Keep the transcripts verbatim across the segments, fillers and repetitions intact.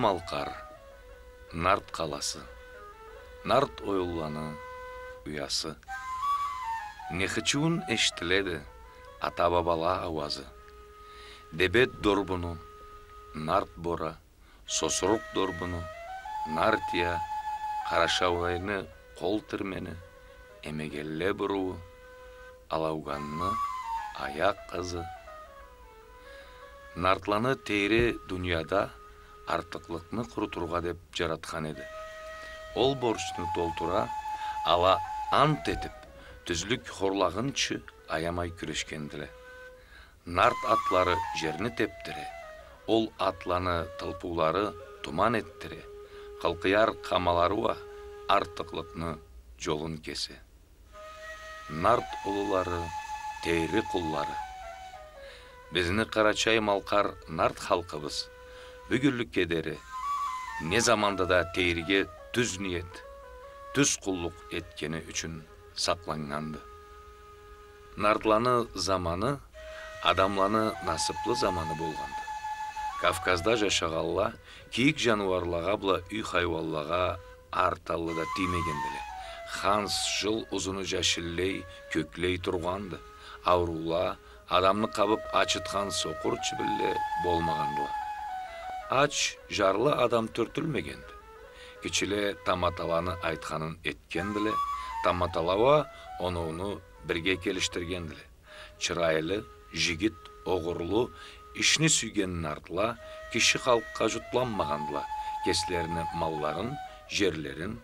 Малкъар, нарт къаласы, нарт оюнланы уясы. Не хычыуун эшитиледи ата-бабала ауазы. Дебет дорбуну, нарт бора, сосурукъ дорбуну, нарт ия, Къарашауайны къол тирмени, Эмегенле буруу, Алауганны аякъ ызы. Нартланы тейри дунияда артыкълыкъны къурутургъа деп жаратхан эди. Ол борчну толтура, ала ант этип, тюзлюк хорлагъынчы аямай кюрешгендиле. Нарт атлары жерни тепдире, ол атланы тылпыулары туман этдире, къылкъыяр къамалары уа артыкълыкъны жолун кесе. Нарт улулары, тейри къуллары. Бизни къарачай-малкъар нарт халкъыбыз бюгюнлюкге дери не заманда да тейриге тюз ниет, тюз къуллукъ этгени ючюн сакъланнганды. Нартланы заманы адамланы насыплы заманы болгъанды. Кавказда жашагъанла кийик жаныуарлагъа бла юй хайуанлагъа арт аллы да тиймегендиле. Ханс жыл узуну жашиллей, кёклей тургъанды. Ауруула, адамны къабып ачытхан сокъур чибинле болмагъандыла. Ач, жарлы адам тюртюлмегенди. Кичиле таматаланы айтханын этгендиле, таматала уа оноуну бирге келишдиргендиле. Чырайлы, жигит, огъурлу, ишни сюйген нартла киши халкъгъа жутланмагъандыла, кеслерини малларын, жерлерин,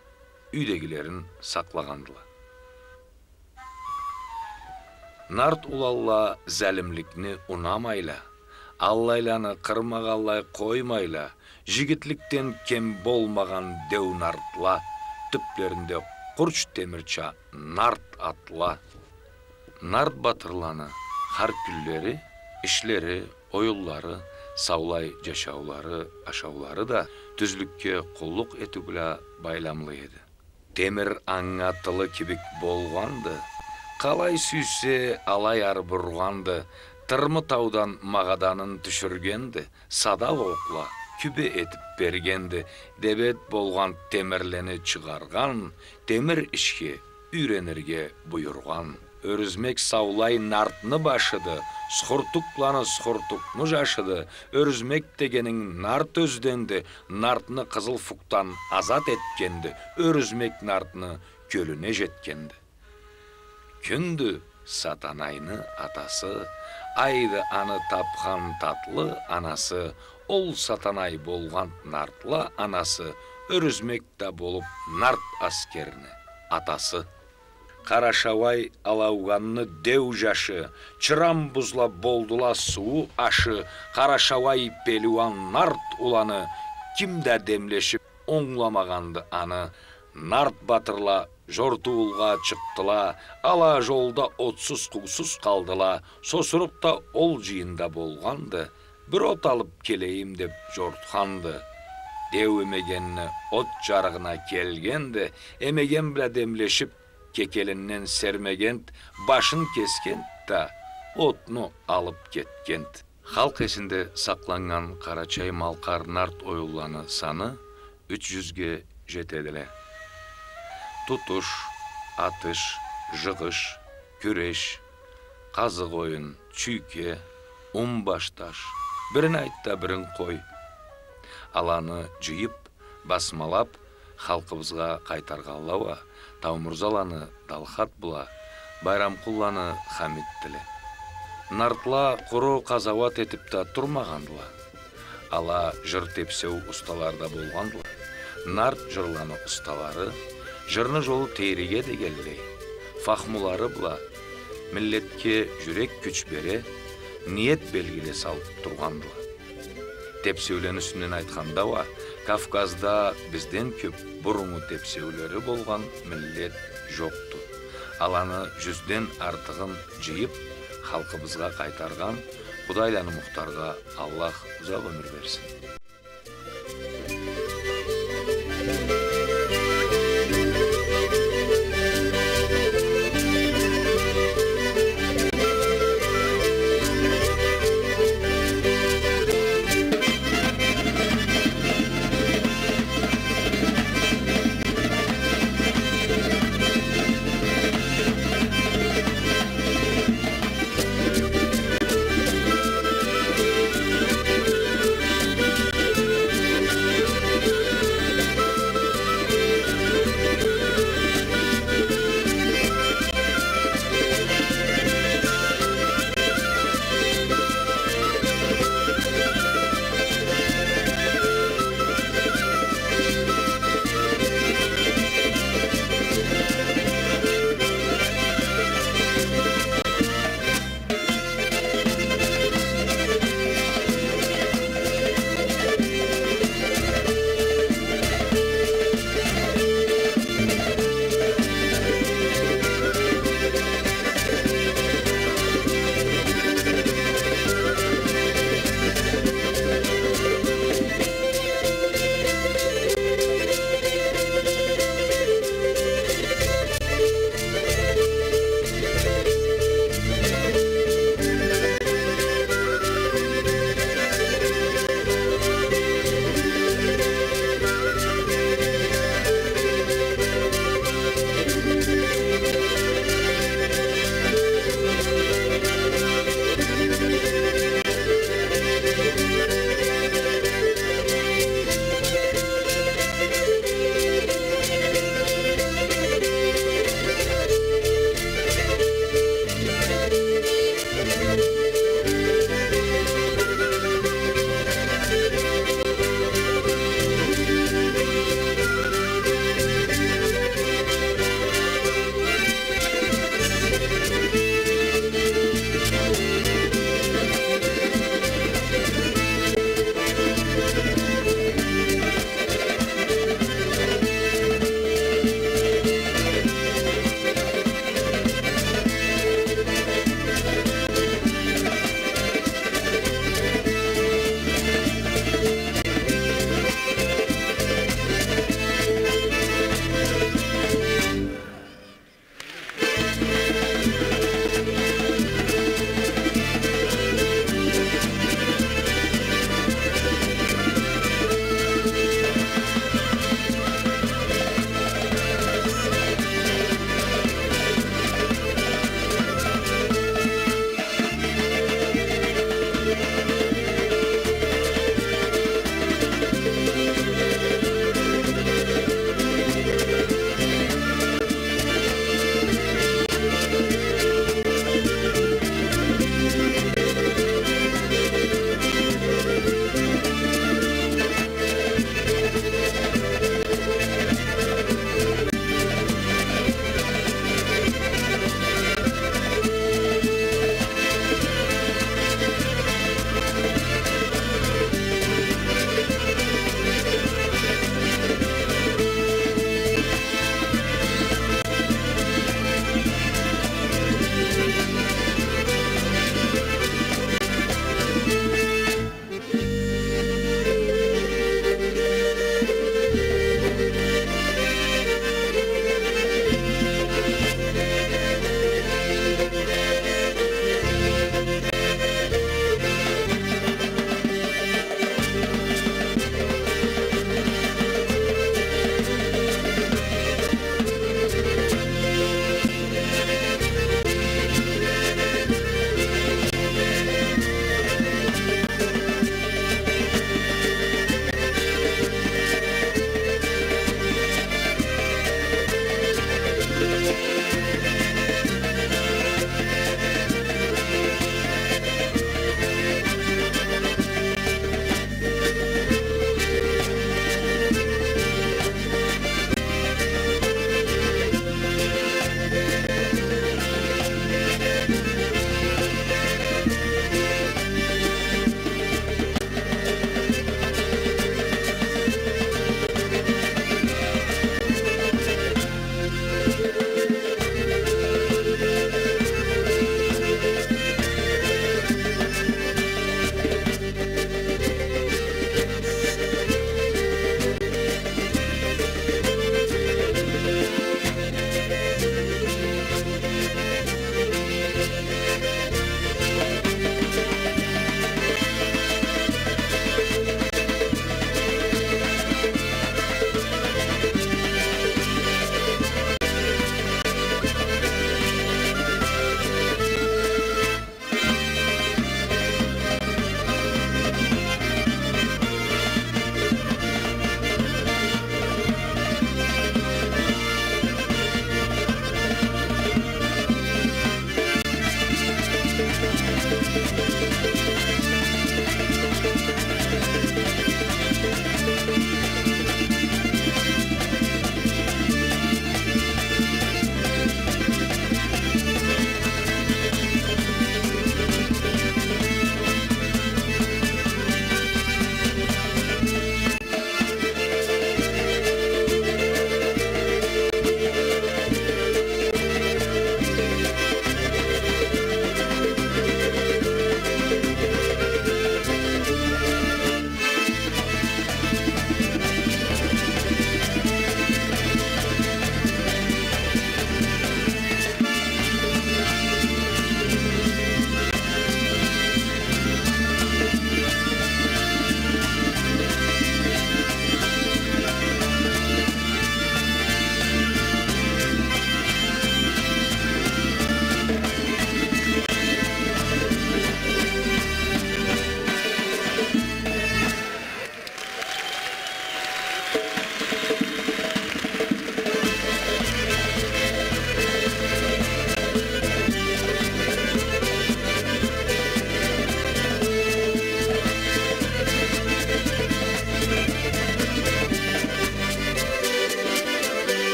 юйдегилерин сакълагъандыла. Нарт уланла залимликни унамайла, аллайланы къырмагъанлай къоймайла, жигитликден кем болмагъан деу нартла, тюплеринде къурч темирча нарт атла. Нарт батырланы хар кюнлери, ишлери, оюнлары, саулай жашаулары, ашаулары да тюзлюкге къуллукъ этиу бла байламлы эди. Темир анга тылы кибик болгъанды, къалай сюйсе, алай ары бургъанды, тырмы таудан магъаданын тюшюргенди, садакъ окъла кюбе этип бергенди, дебет болгъан темирлени чыгъаргъан, темир ишге юйренирге буюргъан. Ёрюзмек саулай нартны башыды, сухуртукланы сухуртукну жашыды, ёрюзмек дегенинг нарт ёзденди, нартны къызыл фукдан азат этгенди, ёрюзмек нартны кёлюне жетгенди. Кюндю Сатанайны атасы, айды аны тапхан татлы анасы, ол Сатанай болгъан нартла анасы, ёрюзмек да болуп нарт аскерни атасы. Къарашауай Алауганны деу жашы, чыран бузла болдула сууу ашы, Къарашауай пелиуан нарт уланы, ким да демлешип онгламагъанды аны. Нарт батырла жортуулгъа чыкъдыла, ала жолда отсуз-къуусуз къалдыла, сосурукъ да ол жыйында болгъанды, бир от алып келейим деп жортханды. Деу Эмегенни от жарыгъына келгенди, Эмеген бла демлешип, кекелинден сермегенд, башын кесгенд да, отну алып кетгенд. Халкъ эсинде сакъланнган къарачай-малкъар нарт оюнланы саны юч жюзге жетедиле. Тутуш, атыш, жыгъыш, кюреш, къазыкъ оюн, чюйке, ум баш таш, бирин айт да, бирин къой. Аланы жыйып, басмалап, халкъыбызгъа къайтаргъанла уа Таумурзаланы Далхат бла Байрамкъулланы Хамитдиле. Нартла къуру къазауат этип да турмагъандыла. Ала жыр тепсеу усталары да болгъандыла. Нарт жырланы усталары, жырны жолу тейриге дегенлей, фахмулары бла миллетге жюрек кюч бере, ниет белгиле салып тургъандыла. Тепсеулени юсюнден айтханда уа, Кавказда бизден кёп буруннгу тепсеулери болгъан миллет жокъду. Аланы жюзден артыгъын жыйып, халкъыбызгъа къайтаргъан Къудайланы Мухтаргъа Аллах узакъ ёмюр берсин.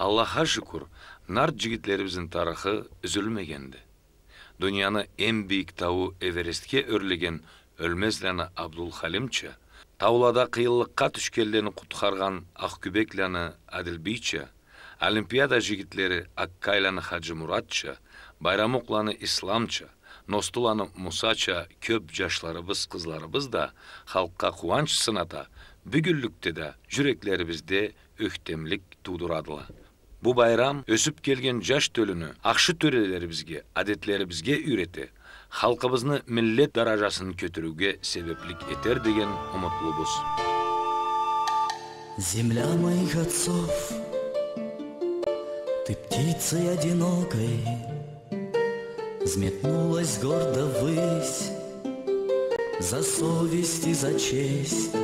Аллахха шукур, нарт жигитлерибизни тарыхы юзюлмегенди. Дунияны эм бийик тауу Эверестге ёрлеген Ёлмезланы Абдулхалимча, таулада къыйынлыкъгъа тюшгенлени къутхаргъан Акъкюбекланы Адилбийча, Олимпиада жигитлери Аккайланы Хаджимуратча, Байрамукъланы Исламча, Ностуланы Мусача кёп жашларыбыз, къызларыбыз да халкъгъа къууанч сыната, бюгюнлюкде да жюреклерибизде ёхтемлик туудурадыла. Бу байрам ёсюп келген жаш тёлюню ахшы тёрелерибизге, адетлерибизге юйрете, халкъыбызны миллет даражасын кётюрюуге себеплик этер деген умутлубуз. Земля моих отцов, ты птицей одинокой взметнулась гордо ввысь за совесть и за честь.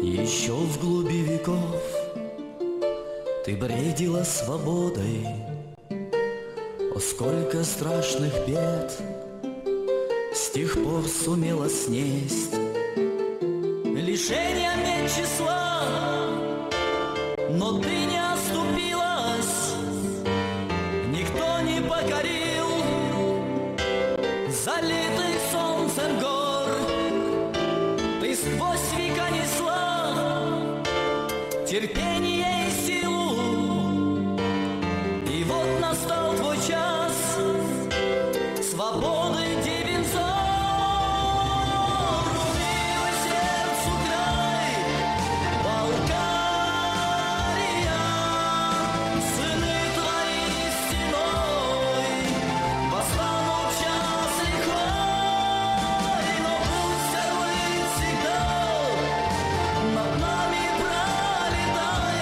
Ещё в глуби веков ты бредила свободой. О, сколько страшных бед с тех пор сумела снесть. Лишения меч и слав, но ты не оступилась, никто не покорил залитых солнцем гор. Ты сквозь века несла терпение и силу, и вот настал твой час свободы, девин взор. Рубиновый сердцу край, Балкария, сыны твои стеной восстанут в час лихой, но пусть орлы всегда над нами пролетая,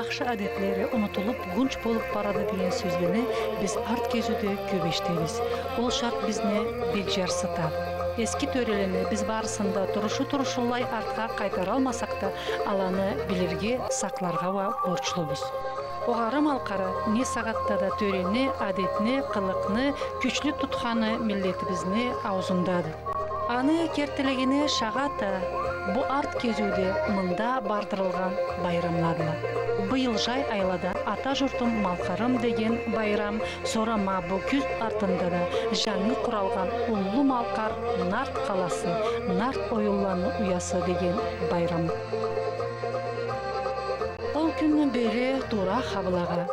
Ахшы адетлери унутулуп, гунч болуп барады деген сёзлени биз арт кезиуде кёп эшитебиз. Ол шарт бизни бек жарсыта. Эски тёрелени биз барысын да турушу-турушулай артха къайтаралмасакъ да, аланы билирге, сакъларгъа уа борчлубуз. Огъары Малкъар не сагъатда да тёрени, адетни, къылыкъны кючлю тутханы миллетибизни аузундады. Аны кертилигине шагъат а бу арт кезиуде мында бардырылгъан байрамладыла. Быйыл жай айлада «Ата журтум, Малкъарым» деген байрам, сора ма бу кюз артында да жангы къуралгъан уллу Малкъар нарт къаласы, нарт оюнланы уясы деген байрам. Ол кюнню бери туура Хабылагъа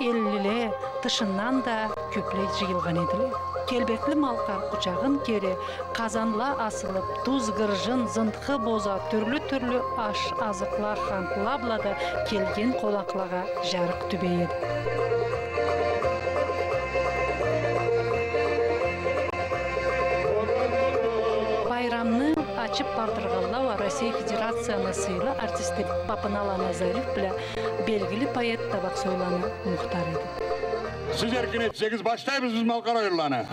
эллиле, тышындан да кёпле жыйылгъан эдиле. Келбетли Малкъар къучагъын кере, къазанла асылып, туз, гыржын, зынтхы, боза, тюрлю-тюрлю аш-азыкъла, хантла бла да келген къонакълагъа жарыкъ тюбей эди. Байрамны ачып бардыргъанла уа Россия Федерацияны сыйлы артисти Бапыналаны Зариф бла белгили поэт Табакъсойланы Мухтар эди. Сиз эркин этсегиз, башлайбыз биз Малкъар оюнланы.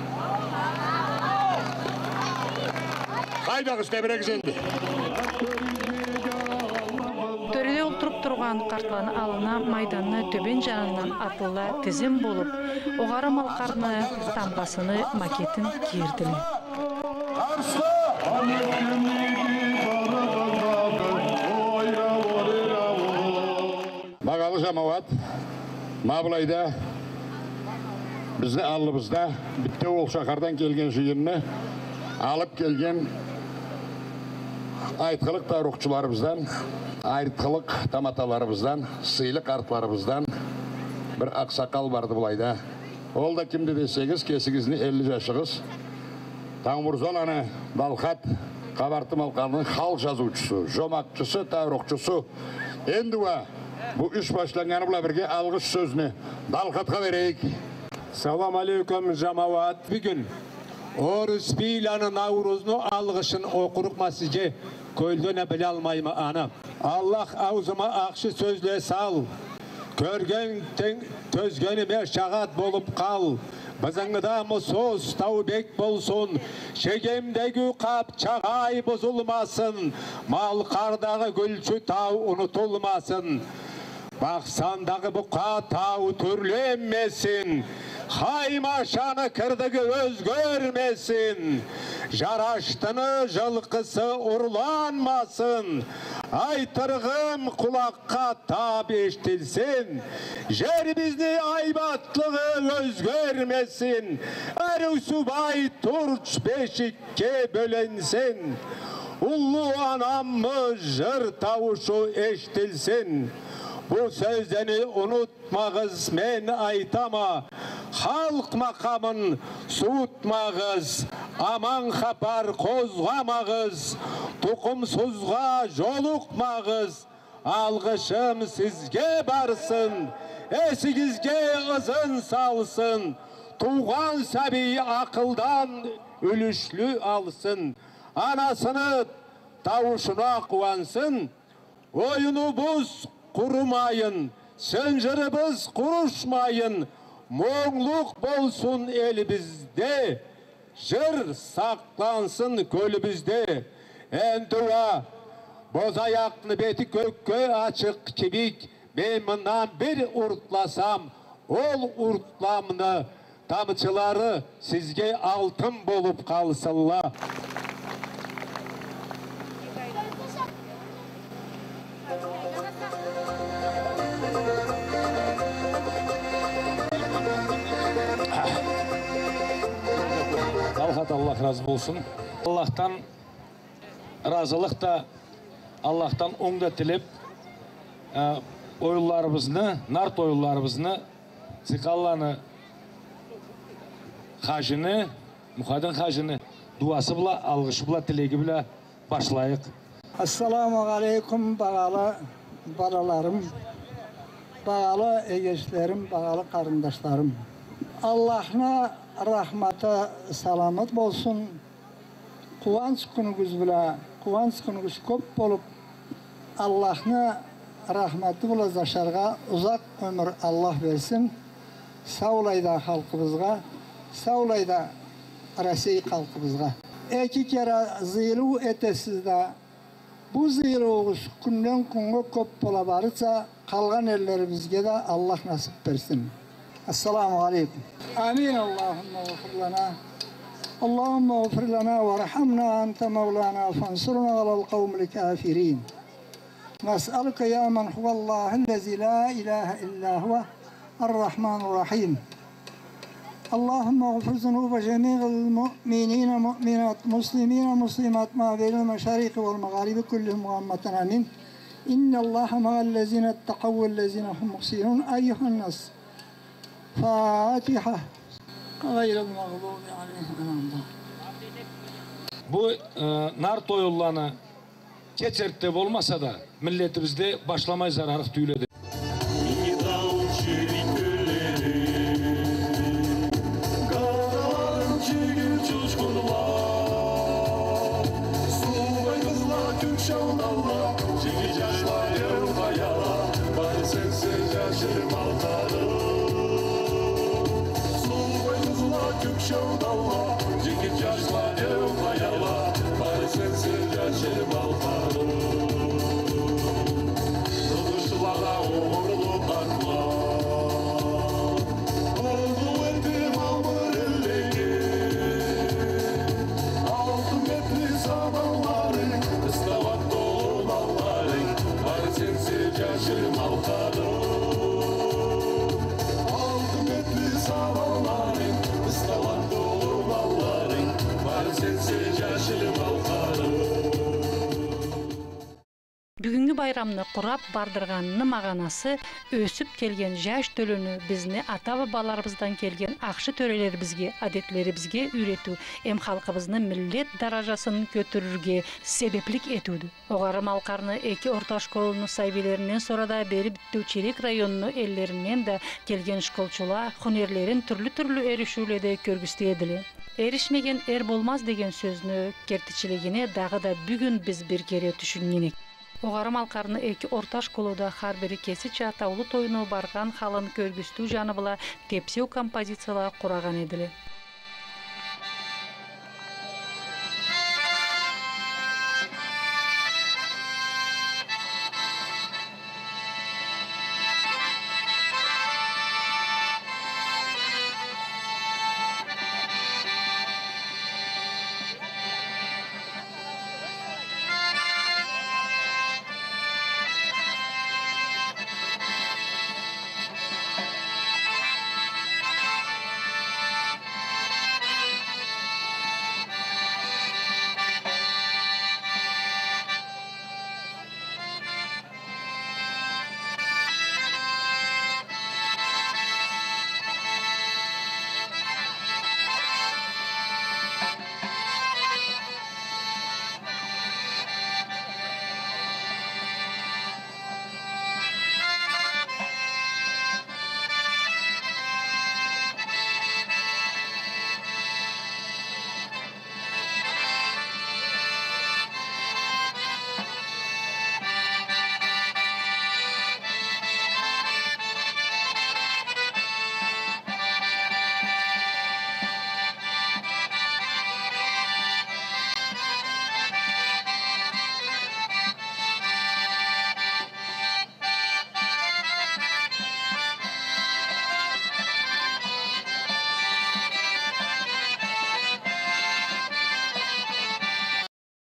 Хайдагъыз, тебирегиз энди. Тёреде олтуруп тургъан къартланы аллына майданны тёбен жанындан атлыла тизим болуп, Огъары Малкъарны тамгъасыны макетин кийирдиле. Багъалы жамауат, ма былайда бизни аллыбызда битеу ол шахардан келген жыйынны алып келген айтхылыкъ таурухчуларыбыздан, айтхылыкъ таматаларыбыздан, сыйлы къартларыбыздан бир акъсакъал барды былайда. Ол да кимди десегиз, кесигизни элли жашыгъыз. Тангмурзоланы Далхат, Къабарты-Малкъарны халкъ жазыучусу, жомакъчысы, таурухчусу. Энди уа бу иш башланнганы бла бирге алгъыш сёзню Далхатха берейик. Салам алейкум, жамауат. Бюгюн орус бийланы Наурузну алгъышын окъурукъма сизге, кёлден а билалмайма аны. Аллах, аузума ахшы сёзле сал. Кёрген тен-, кёзгениме шагъат болуп къал. Бызынгыда Мусос тау бек болсун, Шегемдеги Къапчагъай бузулмасын, Малкъардагъы Гюлчю тау унутулмасын. Бахсандагъы Букъа тау тюрленмесин, Хаймашаны кырдыгы ёзгермесин, Жараштыны жылкъысы урланмасын. Айтырыгъым къулакъгъа тап эшитилсин, жерибизни айбатлыгъы ёзгермесин. Ариу субай турч бешик ке бёленсин. Уллу анамы жыр тауушу эшитилсин. Бу сёзлени унутмагъыз, мен айтама. Халкъ макъамын суутмагъыз. Аман хапар къозгъамагъыз. Тукъумсузгъа жолукъмагъыз. Алгъышым сизге барсын, эсигизге ызын салсын. Туугъан сабий акъылдан юлюшлю алсын. Анасыны тауушуна къууансын. Оюнубуз къурумайын, сынжырыбыз къурушмайын. Мунглукъ болсун элибизде. Жыр сакълансын кёлюбюзде. Энди уа бозаякъны бети кёкге ачыкъ кибик, мен мындан бир уртласам, ол уртламны тамчылары сизге алтын болуп къалсынла. Аллах, Аллах разы болсун. Аллахдан разылыкъ да, Аллахдан онг да тилеп, э, оюнларыбызны, нарт оюнларыбызны Цикъалланы хажини, Мухадин хажини дууасы бла, алгъышы бла, тилеги бла башлайыкъ. Ассаламу алейкум, багъалы балаларым, багъалы эгечлерим, багъалы къарындашларым. Аллахны рахматы саламат болсун. Къууанч кюнюгюз бла, къууанч кюнюгюз кёп болуп, Аллахны Рахматы бла зашаргъа узакъ ёмюр Аллах берсин. Саулай да халкъыбызгъа, саулай да Россей халкъыбызгъа. Эки кере зыйылыу этесиз да, бу зыйылыугъуз кюнден кюннге кёп бола барса, къалгъан эллерибизге да Аллах насып берсин. Ассаламу алейкум. آمين. اللهم اغفر لنا، اللهم اغفر لنا وارحمنا، أنت مولانا فانصرنا على القوم الكافرين. نسألك يا من هو الله الذي لا إله إلا هو الرحمن الرحيم. اللهم اغفر ذنوب جميع المؤمنين مؤمنات، مسلمين مسلمات، ما بين المشارق والمغارب كلهم عامة، آمين. إن الله مع الذين اتقوا والذين هم محسنون. أيها الناس. Фатиха. غير المغضوب عليهم ولا الضالين. Бу, э, нарт оюнланы кеч эртде болмаса да, миллетибизде башламай зарарыкъ тюйюл эди. Бюгюннгю байрамны къурап бардыргъанны магъанасы — ёсюп келген жаш тёлюню бизни ата-бабаларыбыздан келген ахшы тёрелерибизге, адетлерибизге юйретиу эм халкъыбызны миллет даражасын кётюрюрге себеплик этиудю. Огъары Малкъарны эки орта школуну сабийлеринден сора да бери битеу Черек районну эллеринден да келген школчула хунерлерин тюрлю-тюрлю эришиуледе кёргюзте эдиле. Эришмеген эр болмаз деген сёзню кертичилигине дагъыда бюгюн биз бир кере тюшюннген эдик. Огъары Малкъарны эки орта школуда хар бири кесича таулу тоюну баргъан халын кёргюзтюу жаны бла тепсеу композицияла къурагъан эдиле.